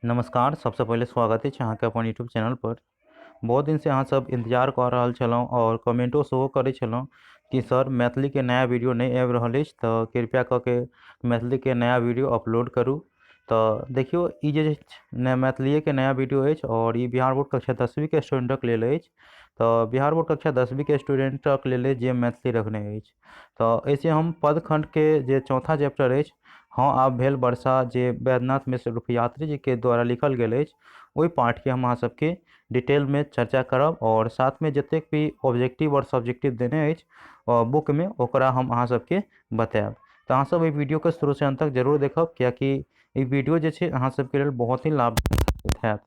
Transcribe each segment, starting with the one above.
नमस्कार। सबसँ पहिले स्वागत अछि अहाँके अपन यूट्यूब चैनल पर। बहुत दिनसँ अहाँ सब इन्तजार कऽ रहल छलहुँ आओर कमेंटो सेहो करै छलहुँ कि सर मैथिलीके नया वीडियो नहि आबि रहल अछि, तऽ कृपया कऽ के मैथिलीके नया वीडियो अपलोड करू। तऽ देखियौ, ई जे मैथिलीएके नया वीडियो अछि आओर ई बिहार बोर्ड कक्षा 10वींके स्टूडेंटक लेल अछि। तऽ बिहार बोर्ड कक्षा 10वींके स्टूडेंटक लेल जे मैथिली रखने अछि, तऽ एहिसँ हम पदखण्डके जे चौथा चैप्टर अछि, हँ आब भेल वर्षा, जे वैद्यनाथ मिश्र यात्री जीके द्वारा लिखल गेल अछि, ओहि पाठके हम अहाँ सबके डिटेलमे चर्चा करब आओर साथमे जतेक भी ऑब्जेक्टिव आओर सब्जेक्टिव देने अछि बुकमे, ओकरा हम अहाँ सबके बतायब। तऽ अहाँ सब एहि वीडियोके शुरूसँ अन्त तक जरूर देखब, कियाकि ई वीडियो जे छै अहाँ सबके लेल बहुत ही लाभदायक हैत।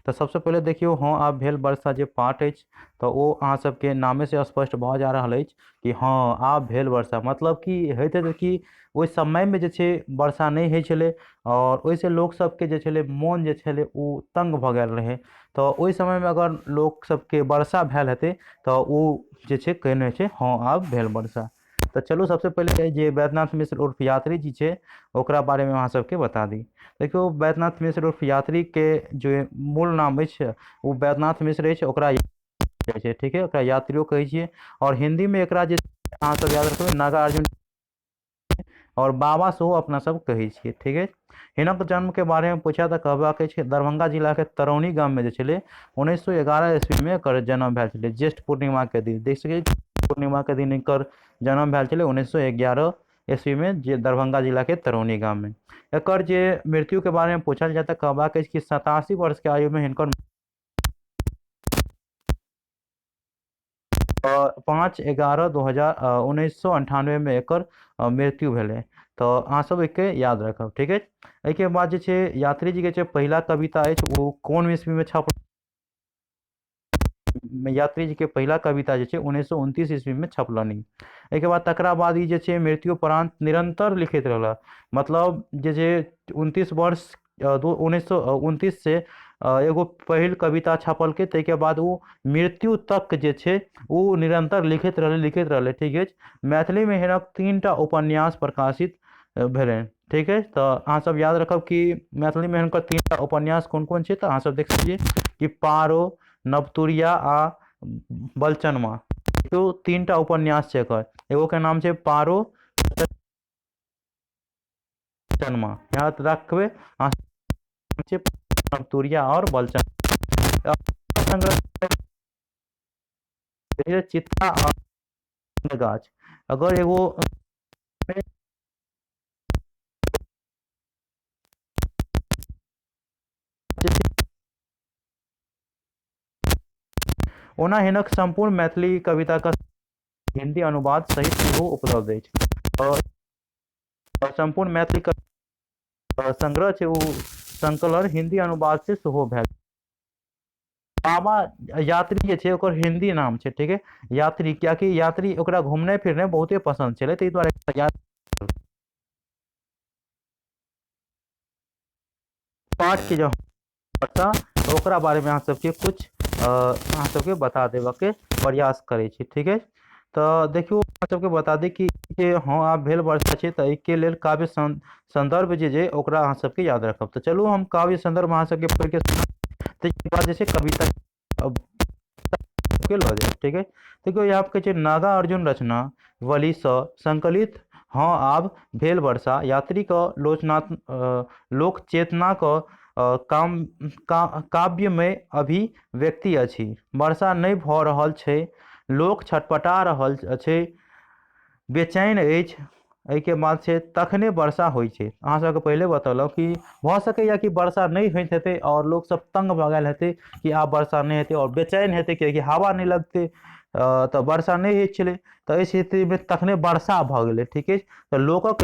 तऽ सबसँ पहिले देखियौ, हँ आब भेल वर्षा जे पाठ अछि, तऽ ओ अहाँ सबके नामेसँ स्पष्ट भऽ जा रहल अछि कि हँ आब भेल वर्षा, मतलब कि होइत हेतै कि ओहि समयमे जे छै वर्षा नहि होइ छलै आओर ओहिसँ लोक सबके जे छलै मोन जे छलै ओ तङ्ग भऽ गेल रहै। तऽ ओहि समयमे अगर लोक सबके वर्षा भेल हेतै तऽ ओ जे छै कहने छै हँ आब भेल वर्षा। तऽ चलू, सबसँ पहिले जे वैद्यनाथ मिश्र उर्फ यात्री जी छै ओकरा बारेमे अहाँ सबके बता दी। देखियौ, वैद्यनाथ मिश्र उर्फ यात्रीके जे मूल नाम अछि ओ वैद्यनाथ मिश्र अछि, ओकरा जाइ छै, ठीक है, ओकरा यात्रियो कहै छियै। आओर हिन्दीमे एकरा जे अहाँ सब याद रखबै नागार्जुन आओर बाबा सेहो अपना सब कहै छियै, ठीक है। हिनक जन्मके बारेमे पूछा तऽ कहबाक अछि दरभंगा जिलाके तरौनी गाममे जे छलै 1911 ईस्वीमे एकर जन्म भेल छलै, ज्येष्ठ पूर्णिमाके दिन। देख सकै छी, पूर्णिमाके दिन एकर जन्म भेल छलै 1911 ईस्वीमे, जे दरभंगा जिलाके तरौनी गाममे। एकर जे मृत्युके बारेमे पूछल जाय तऽ कहबाक अछि कि 87 वर्षके आयुमे हिनकर 5/11 1998 मे एकर मृत्यु भेलै। तऽ अहाँ सब एहिके याद रखब, ठीक है। एहिके बाद जे छै यात्री जीके जे पहिला कविता अछि ओ कोन ईस्वीमे छपल? यात्री जीके पहिला कविता जे छै 1929 ईस्वीमे छपलनि। एहिके बाद तकरा बाद ई जे छै मृत्युपरांत निरंतर लिखैत रहला, मतलब जे छै 29 वर्ष 1929 से एगो पहिल कविता छपलकै, ताहिके बाद ओ मृत्यु तक जे छै ओ निरंतर लिखैत रहलै, लिखैत रहलै, ठीक अछि। मैथिलीमे हिनक 3टा उपन्यास प्रकाशित भेलनि, ठीक अछि। तऽ अहाँ सब याद रखब कि मैथिलीमे हिनकर 3टा उपन्यास कोन कोन छै। तऽ अहाँ सब देख सकै छियै कि पारो, नवतुरिया आ बलचनमा, तो 3टा उपन्यास छै एकर। एगो के नाम छै पारो, बलचनमा, याद रखबै नवतुरिया और बलचनमा। चित्ता गाछ, अगर एगो ओना हिनक सम्पूर्ण मैथिली कविता का हिंदी अनुवाद सहित सेहो उपलब्ध अछि। और सम्पूर्ण मैथिली संग्रह छै ओ संकलन हिंदी अनुवाद से सेहो भेल। बाबा यात्री जे छै ओकर हिंदी नाम छै, ठीक है, यात्री, कियाकि यात्री ओकरा घूमने फिरने बहुते पसंद छलै, ताहि दुआरे पाठ के जो तऽ ओकरा बारेमे अहाँ सबके कुछ अहाँ सबके बता देबऽके प्रयास करै छी, ठीक है। तऽ देखियौ, अहाँ सबके बता दी कि जे हँ आब भेल वर्षा छै, तऽ एहिके लेल काव्य संदर्भ जे छै ओकरा अहाँ सबके याद रखब। तऽ चलू हम काव्य संदर्भ अहाँ सबके पढ़िके ताहिके बाद जे छै कविता के लऽ जायब, ठीक है। देखियौ, यहाँ पे कहै छै नागा अर्जुन रचना वलीसँ संकलित हँ आब भेल वर्षा यात्रीके लोक चेतनाके काव्यमय अभिव्यक्ति अछि। वर्षा नहि भऽ रहल छै, लोक छटपटा रहल अछि, बेचैन अछि, एहिके बाद छै तखने वर्षा होइ छै। अहाँ सबके पहिले बतेलहुँ कि भऽ सकैए कि वर्षा नहि होइत हेतै आओर लोक सब तङ्ग भऽ गेल हेतै कि आब वर्षा नहि हेतै आओर बेचैन हेतै कियाकि हवा नहि लगतै, तऽ वर्षा नहि होइत छलै। तऽ एहि स्थितिमे तखने वर्षा भऽ गेलै, ठीक अछि। तऽ लोकक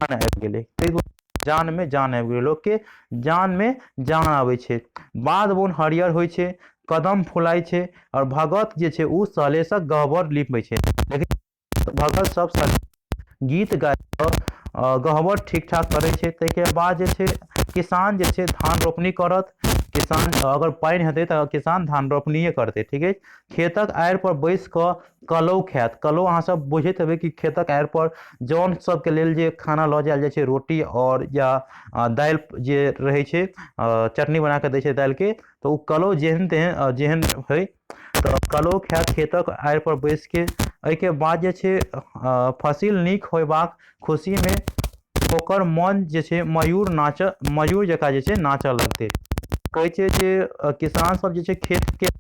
आबि गेलै, ताहि दुआरे जानमे जान आबि गेलै, लोकके जानमे जान आबै छै। बाध बोन हरियर होइ छै, कदम फुलाइ छै आओर भगत जे छै ओ सलेसक गहबर लिपै छै। लेकिन भगत सब गीत गाबि कऽ गहबर ठीक ठाक करै छै। ताहिके बाद जे छै किसान जे छै धान रोपनी करत, किसान अगर पानि हेतै तऽ किसान धान रोपनिए करतै। ठीक अछि, खेतक आड़ि पर बैस कऽ कलौ खायत। कलौ अहाँ सब बुझैत हेबै कि खेतक आड़ि पर जन सबके लेल जे खाना लऽ जायल जाइ छै, रोटी आओर या दालि जे रहै छै, चटनी बना कऽ दै छै दालिके, तऽ ओ कलौ जेहन तेहन जेहन होइ तऽ कलौ खायत खेतक आड़ि पर बैसके। एहिके बाद जे छै फसिल नीक होयबाक खुशीमे ओकर मन जे छै मयूर नाच मयूर जकाँ जे छै नाचऽ लगतै। कहै छै जे किसान सब जे छै खेतके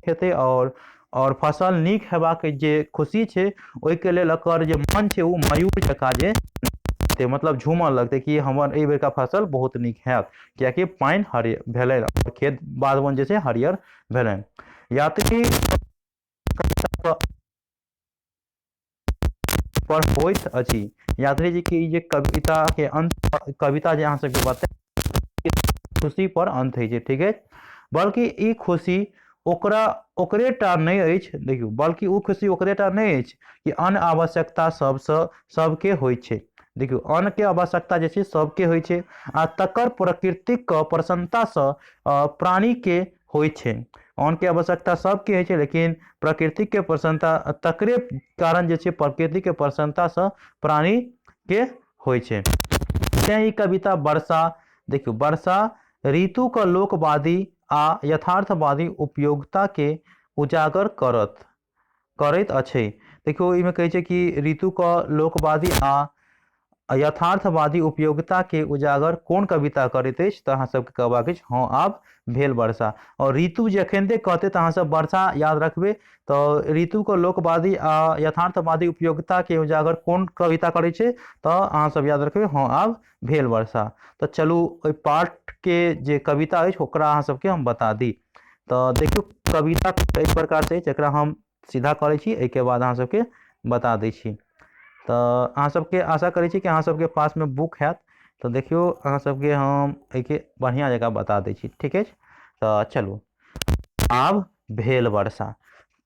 खेतै आओर फसल नीक हेबाक जे खुशी छै ओहिके लेल एकर जे मन छै ओ मयूर जकाँ जे मतलब झूमऽ लगतै कि हमर एहि बेरका फसल बहुत नीक हैत, कियाकि पानि हरि भेलै, खेत बाध वन जे छै हरियर भेलै। यात्री पर होइत अछि। यात्री जी के ई जे कविता के अंत, कविता जे अहाँ सबके बतायब खुशी पर अंत होइ छै। ठीक है, बल्कि ई खुशी ओकरा ओकरे टा नहि अछि, देखियौ, बल्कि ओ खुशी ओकरे टा नहि अछि कि अन्य आवश्यकता सबसँ सबके होइ छै। देखियौ, अन्नके आवश्यकता जे छै सबके होइ छै आ तकर प्रकृतिक प्रसन्नतासँ प्राणीके होइ छै। अन्नके आवश्यकता सबके होइ छै, लेकिन प्रकृतिके प्रसन्नता तकरे कारण जे छै प्रकृतिके प्रसन्नतासँ प्राणीके होइ छै। तेँ ई कविता वर्षा, देखियौ, वर्षा ऋतुके लोकवादी आ यथार्थवादी उपयोगिताके उजागर करैत अछि। देखियौ, एहिमे कहै छै कि ऋतुके लोकवादी आ यथार्थवादी उपयोगिताके उजागर कोन कविता करैत अछि, तऽ अहाँ सबके कहबाक अछि हँ आब भेल वर्षा। आओर ऋतु जखनते कहतै तऽ अहाँ सब वर्षा याद रखबै। तऽ ऋतुके लोकवादी आ यथार्थवादी उपयोगिताके उजागर कोन कविता करै छै, तऽ अहाँ सब याद रखबै हँ आब भेल वर्षा। तऽ चलू ओहि पाठके जे कविता अछि ओकरा अहाँ सबके हम बता दी। तऽ देखियौ, कविता एहि प्रकारसँ अछि, एकरा हम सीधा करै छी, एहिके बाद अहाँ सबके बता दै छी। तऽ अहाँ सबके आशा करै छी कि अहाँ सबके पासमे बुक हैत। तऽ देखियौ, अहाँ सबके हम एहिके बढ़िआँ जकाँ बता दै छी। ठीक अछि, तऽ चलू। आब भेल वर्षा।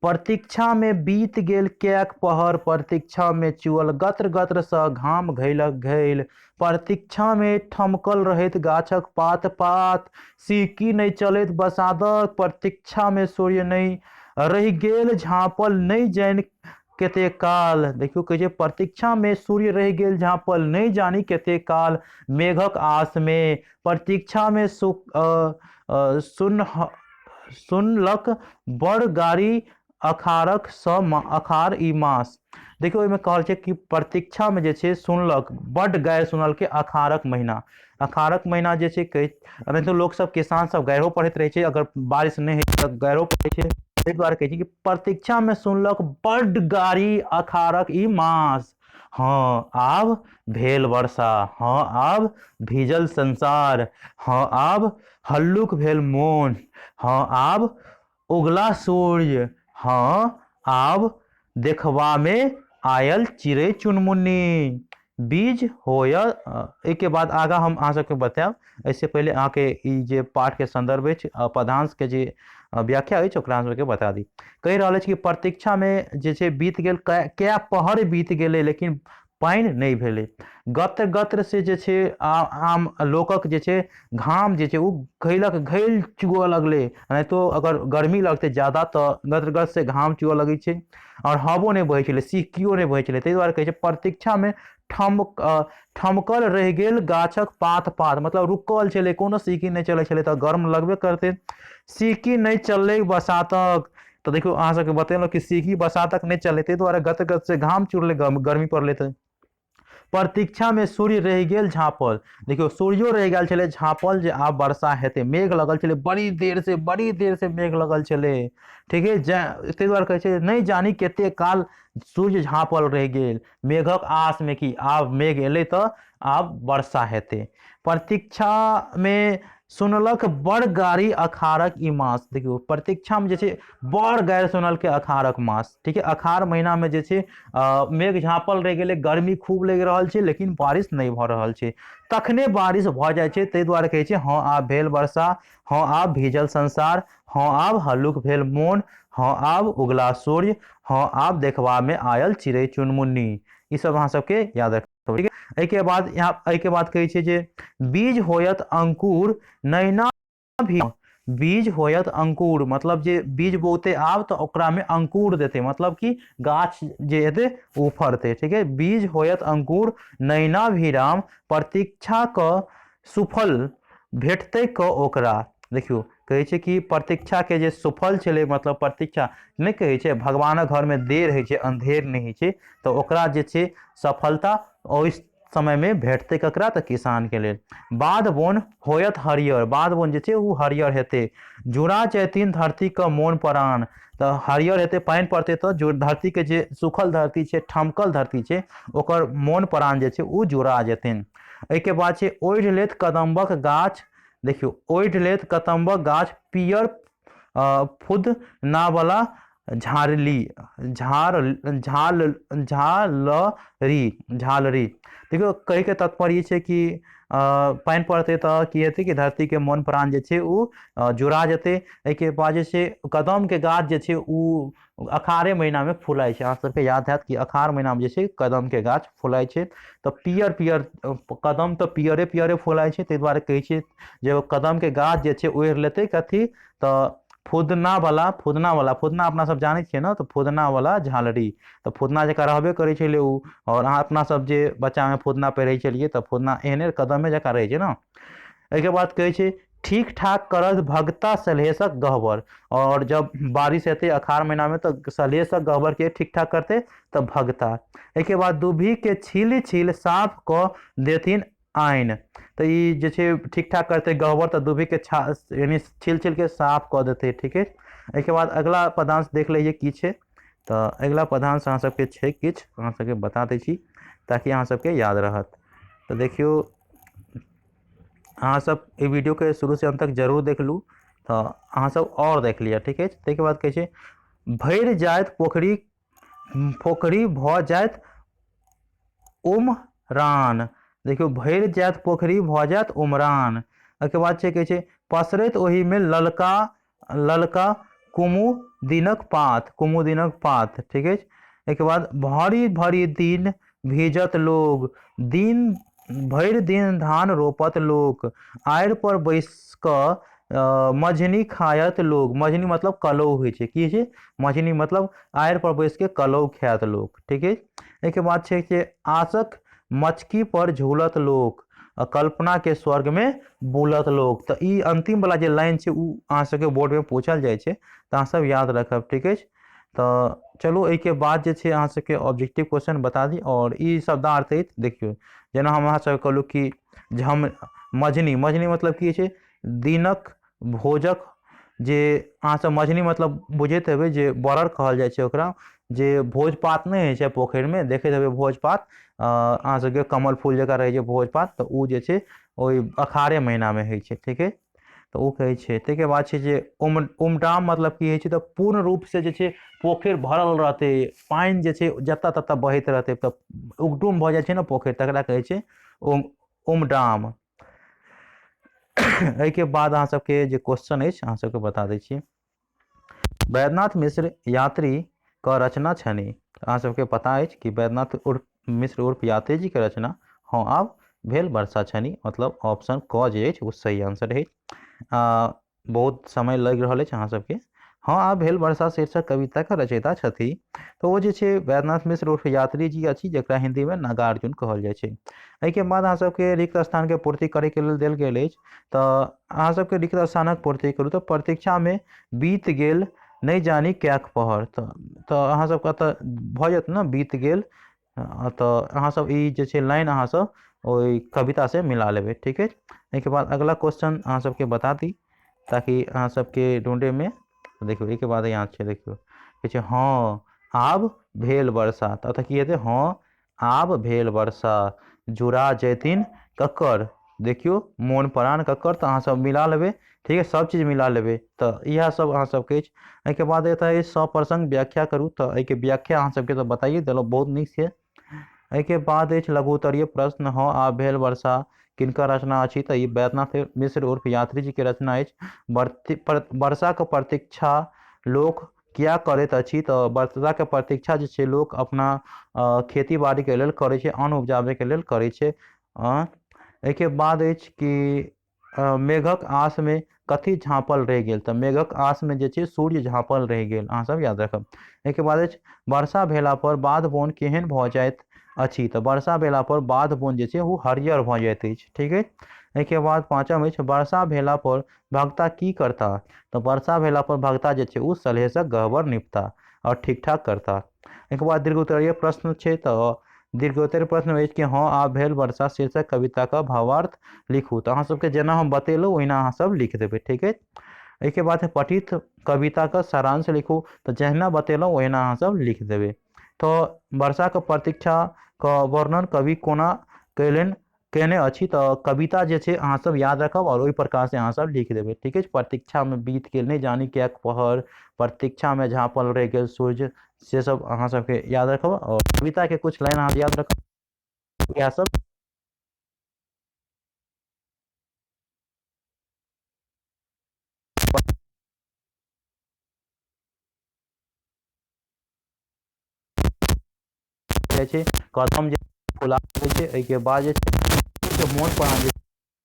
प्रतीक्षामे बीत गेल कैक पहर, प्रतीक्षामे चुअल गत्र गत्रसँ घाम घैलक घैल, प्रतीक्षामे ठमकल रहैत गाछक पात पात, सिहकी नहि चलैत बसातक, प्रतीक्षामे सूर्य नहि रहि गेल झाँपल नहि जानि कते काल। देखियौ, कहै छै प्रतीक्षामे सूर्य रहि गेल झाँपल नहि जानि कते काल मेघक आसमे, प्रतीक्षामे सुनलक बड़ गाड़ी अखारक स अखार ई मास। देखियौ, ओहिमे कहल छै कि प्रतीक्षामे जे छै सुनलक बड्ड गारि सुनलकै अखारक महीना। अखारक महीना जे छै कहै, एनाहितो लोकसभ किसान सब गारिओ पढ़ैत रहै छै, अगर बारिश नहि होइ छै तऽ गारिओ पढ़ै छै। ताहि दुआरे कहै छै कि प्रतीक्षामे सुनलक बड्ड गाड़ी अखारक ई मास, हँ आब भेल वर्षा, हँ आब भीजल संसार, हँ आब हल्लुक भेल मोन, हँ आब उगला सूर्य, हँ आब देखबामे आयल चिड़ै चुनमुन्नी, बीज होय। एहिके बाद आगाँ हम अहाँ सबके बतायब। एहिसँ पहिले अहाँके ई जे पाठके सन्दर्भ अछि, पदांशके जे व्याख्या अछि, ओकरा अहाँ सबके बता दी। कहि रहल अछि कि प्रतीक्षामे जे छै बीत गेल कए पहर बीत गेलै, लेकिन पानि नहि भेलै। गत्र गत्र से जे छै आम लोकक जे छै घाम जे छै ओ घैलक घैल चुअऽ लगलै। एनाहितो अगर गर्मी लगतै ज्यादा तऽ गत्र गत्र से घाम चुअऽ लगै छै, आओर हवो नहि बहै छलै, सिहकियो नहि बहै छलै। ताहि दुआरे कहै छै प्रतीक्षामे ठमकल रहि गेल गाछक पात पात, मतलब रुकल छलै, कोनो सिहकी नहि चलै छलै तऽ गर्म लगबे करतै। सिहकी नहि चललै बसातक, तऽ देखियौ अहाँ सबके बतेलहुँ कि सिहकी बसातक नहि चललै, ताहि दुआरे गत गत से घाम चुरलै, गर्मी पड़लै। तऽ प्रतीक्षामे सूर्य रहि गेल झाँपल, देखियौ सूर्यो रहि गेल छलै झाँपल जे आब वर्षा हेतै। मेघ लगल छलै बड़ी देर से, बड़ी देर से मेघ लगल छलै। ठीक है, ताहि दुआरे कहै छै नहि जानी कते काल सूर्य झाँपल रहि गेल मेघक आसमे कि आब मेघ एलै तऽ आब वर्षा हेतै। प्रतीक्षामे सुनलक बड़ गाड़ी अखारक ई मास, देखियौ प्रतीक्षामे जे छै बड़ गारि सुनलकै अखारक मास। ठीक है, अखार महीनामे जे छै मेघ झाँपल रहि गेलै, गर्मी खूब लागि रहल छै, लेकिन बारिश नहि भऽ रहल छै। तखने बारिश भऽ जाइ छै, ताहि दुआरे कहै छै हँ आब भेल वर्षा, हँ आब भीजल संसार, हँ आब हल्लुक भेल मोन, हँ आब उगला सूर्य, हँ आब देखबामे आयल चिड़ै चुनमुन्नी। ई सब अहाँ सबके याद रखबै। ठीक है, एहिके बाद यहाँ एहिके बाद कहै छै जे बीज होयत अंकुर नैना भी बीज होयत अंकुर, मतलब जे बीज बोते आब तऽ ओकरा में अंकुर देते, मतलब कि गाछ जे हेतै ओ फड़तै। ठीक है, बीज होयत अंकुर नैना भी राम प्रतीक्षा क सुफल भेटतै क ओकरा। देखियौ कहै छै कि प्रतीक्षा के जे सुफल छलै, मतलब प्रतीक्षा नहि कहै छै भगवानक घरमे देर होइ छै अन्धेर नहि होइ छै, तऽ ओकरा जे छै सफलता ओहि समयमे भेटतै ककरा, तऽ किसानके लेल। बाध बोन होयत हरियर, बाध बोन जे छै ओ हरियर हेतै। जुड़ा जैतिन धरतीके मोन प्राण, तऽ हरियर हेतै, पानि पड़तै तऽ जो धरतीके जे सूखल धरती छै, ठमकल धरती छै, ओकर मोन प्राण जे छै ओ जुड़ा जेथिन। एहिके बाद छै ओढ़ि लेत कदम्बक गाछ, देखियौ ओढ़ि लेत कदम्बक गाछ पियर फुदनावला झाड़ली, झाड़ झाल झालरी झालरी। देखियौ कहैके तात्पर्य छै कि पानि पड़तै तऽ की हेतै कि धरतीके मोन प्राण जे छै ओ जुड़ा जेतै। एहिके बाद जे छै कदमके गाछ जे छै ओ अखाड़े महिनामे फुलाइ छै। अहाँ सबके याद हैत कि अखाड़ महिनामे जे छै कदमके गाछ फुलाइ छै, तऽ पियर पियर कदम तऽ पियरे पियरे फुलाइ छै, ताहि दुआरे कहै छै जे कदमके गाछ जे छै ओढ़ि लेतै कथी, तऽ फुदनावला, फुदनावला, फुदना अपना सब जानै छियै ने, तऽ फुदनावला झालरी, तऽ फुदना जकाँ रहबे करै छलै ओ। आओर अहाँ अपना सब जे बच्चामे फुदना पहिरै छलियै तऽ फुदना एहने कदमे जकाँ रहै छै ने। एहिके बाद कहै छै ठीक ठाक करत भगता सलहेसक गहबर, आओर जब बारिश हेतै अखाड़ महिनामे तऽ सलहेसक गहबरके ठीक ठाक करतै तऽ भगता। एहिके बाद दुभीके छील छील साफ कऽ देथिन आइन, तऽ ई जे छै ठीक ठाक करतै गहबर तऽ दुभीके छा यानि छील छीलके साफ कऽ देतै। ठीक है, एहिके बाद अगला पदांश देख लैए की छै। तऽ अगिला पदांश अहाँ सबके छै किछु, अहाँ सबके बता दै छी ताकि अहाँ सबके याद रहत। तऽ देखियौ अहाँ सब एहि वीडियोके शुरूसँ अन्त तक जरूर देख लू, तऽ अहाँ सब आओर देख लिअ। ठीक अछि, ताहिके बाद कहै छै भरि जायत पोखरि, पोखरि भऽ जायत उमरान। देखियौ भरि जायत पोखरि भऽ जायत उमरान। एहिके बाद छै कहै छै पसरैत ओहिमे ललका ललका कुमुदिनक पात, कुमुदिनक पात। ठीक अछि, एहिके बाद भरि भरि दिन भीजत लोग, दिन भरि दिन धान रोपत लोक, आड़ि पर बैस कऽ मझनी खायत लोग। मझनी मतलब कलौ होइ छै, की होइ छै मझनी, मतलब आड़ि पर बैस के कलौ खायत लोक। ठीक अछि, एहिके बाद छै कि आसक मचकी पर झूलत लोक, कल्पना के स्वर्ग में बुलत लोक। तऽ ई अंतिम वाला जे लाइन छै ओ अहाँ सबके बोर्ड में पूछल जाइ छै, तऽ अहाँ सब याद रखब। ठीक अछि, तऽ चलू एहिके बाद जे छै अहाँ सबके ऑब्जेक्टिव क्वेश्चन बता दी। आओर ई शब्दार्थ अछि, देखियौ जेना हम अहाँ सबके कहलहुँ कि झम मझनी, मझनी मतलब की होइ छै दिनक भोजक, जे अहाँ सब मझनी मतलब बुझैत हेबै जे बरर कहल जाइ छै ओकरा, जे भोज पात नहि होइ छै पोखरिमे, देखैत हेबै भोज पात, अहाँ सबके कमल फूल जकाँ रहै छै भोज पात, तऽ ओ जे छै ओहि अखाड़े महिनामे होइ छै। ठीक है, तऽ ओ कहै छै। ताहिके बाद छै जे उमडाम मतलब की होइ छै, तऽ पूर्ण रूपसँ जे छै पोखरि भरल रहतै, पानि जे छै जतऽ ततऽ बहैत रहतै, तऽ उगडुम भऽ जाइ छै ने पोखरि, तकरा कहै छै उमडाम। एहिके बाद अहाँ सबके जे क्वेश्चन अछि अहाँ सबके बता दै छी। वैद्यनाथ मिश्र यात्री के रचना छनि, अहाँ सबके पता अछि कि वैद्यनाथ उर्फ मिश्र उर्फ यात्री जी के रचना हँ आब भेल वर्षा छनि, मतलब ऑप्शन क जे अछि ओ सही आंसर अछि। बहुत समय लागि रहल अछि अहाँ सबके। हँ आब भेल वर्षा शीर्षक कविता के रचयिता छथि, तऽ ओ जे छै वैद्यनाथ मिश्र उर्फ यात्री जी अछि, जकरा हिंदी में नागार्जुन कहल जाइ छै। एहिके बाद अहाँ सबके रिक्त स्थान के पूर्ति करैके लेल देल गेल अछि, तऽ अहाँ सबके रिक्त स्थानक पूर्ति करू। तऽ प्रतीक्षा में बीत गेल नहि जानी कैक पहर, तऽ अहाँ सबके तऽ भऽ जायत ने बीत गेल, तऽ अहाँ सब ई जे छै लाइन अहाँ सब ओहि कविता से मिला लेबै। ठीक अछि, एहिके बाद अगला क्वेश्चन अहाँ सबके बता दी ताकि अहाँ सबके ढूँढैमे। देखियौ एहिके बाद यहाँ छै, देखियौ कहै छै हँ आब भेल वर्षा, तऽ एतऽ की हेतै हँ आब भेल वर्षा जुड़ा जैतिन ककर, देखियौ मोन प्राण ककर, तऽ अहाँ सब मिला लेबै। ठीक है, सब चीज मिला लेबै, तऽ इएह सब अहाँ सबके अछि। एहिके बाद एतऽ अछि सप्रसंग व्याख्या करू, तऽ एहिके व्याख्या अहाँ सबके तऽ बताइए देलहुँ, बहुत नीक छै। एहिके बाद अछि लघुत्तरीय प्रश्न, हँ आब भेल वर्षा किनकर रचना अछि, तऽ ई वैद्यनाथ मिश्र उर्फ यात्री जी के रचना अछि। वर्षाके प्रतीक्षा लोक किया करैत अछि, तऽ वर्षाके प्रतीक्षा जे छै लोक अपना खेती बाड़ीके लेल करै छै, अन्न उपजाबैके लेल करै छै। एहिके बाद अछि कि मेघक आसमे कथी झाँपल रहि गेल? तऽ मेघक आसमे जे छै सूर्य झाँपल रहि गेल, अहाँ सब याद राखब। एहिके बाद अछि वर्षा भेला पर बाध बोन केहन भऽ जाइत अछि? तऽ वर्षा भेला पर बाध बोन जे छै ओ हरियर भऽ जाइत अछि। ठीक अछि। एहिके बाद पाँचम अछि वर्षा भेला पर भगता की करता? तऽ वर्षा भेला पर भगता जे छै ओ सलहेसक गहबर निपता आओर ठीक ठाक करता। एहिके बाद दीर्घ उत्तरीय प्रश्न छै, तऽ दीर्घोत्तर प्रश्न अछि कि हँ आब भेल वर्षा शीर्षक कविताके भावार्थ लिखू। तऽ अहाँ सबके जेना हम बतेलहुँ ओहिना अहाँ सब लिख देबै। ठीक अछि। एहिके बाद पठित कविताके सारांश लिखू, तऽ जहिना बतेलहुँ ओहिना अहाँ सब लिख देबै। तऽ वर्षाके प्रतीक्षाके वर्णन कवि कोना कयलनि केने अछि? तऽ कविता जे छै अहाँ सब याद रखब आओर ओहि प्रकारसँ अहाँ सब लिख देबै। ठीक अछि। प्रतीक्षामे बीत गेल नहि जानी किएक पहर, प्रतीक्षामे झाँपल रहि गेल सूर्य, से सब अहाँ सबके याद रखब आओर कविताके कुछ लाइन अहाँ याद रखब, इएह सब जाइ छै कदम जे फुला जाइ छै, एहिके बाद जे छै मोन प्राण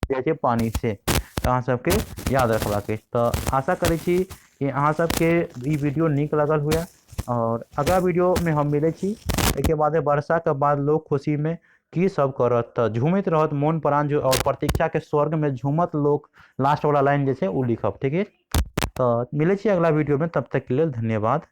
जाइ छै पानि से। तऽ अहाँ सबके याद रखबाक अछि। तऽ आशा करै छी कि अहाँ सबके ई वीडियो नीक लागल हुए आओर अगला वीडियोमे हम मिलै छी। एहिके बाद वर्षाके बाद लोक खुशीमे की सब करत? तऽ झूमैत रहत मोन प्राण जो आओर प्रतीक्षाके स्वर्गमे झूमत लोक, लास्ट वाला लाइन जे छै ओ लिखब। ठीक अछि। तऽ मिलै छी अगला वीडियोमे, तब तकके लेल धन्यवाद।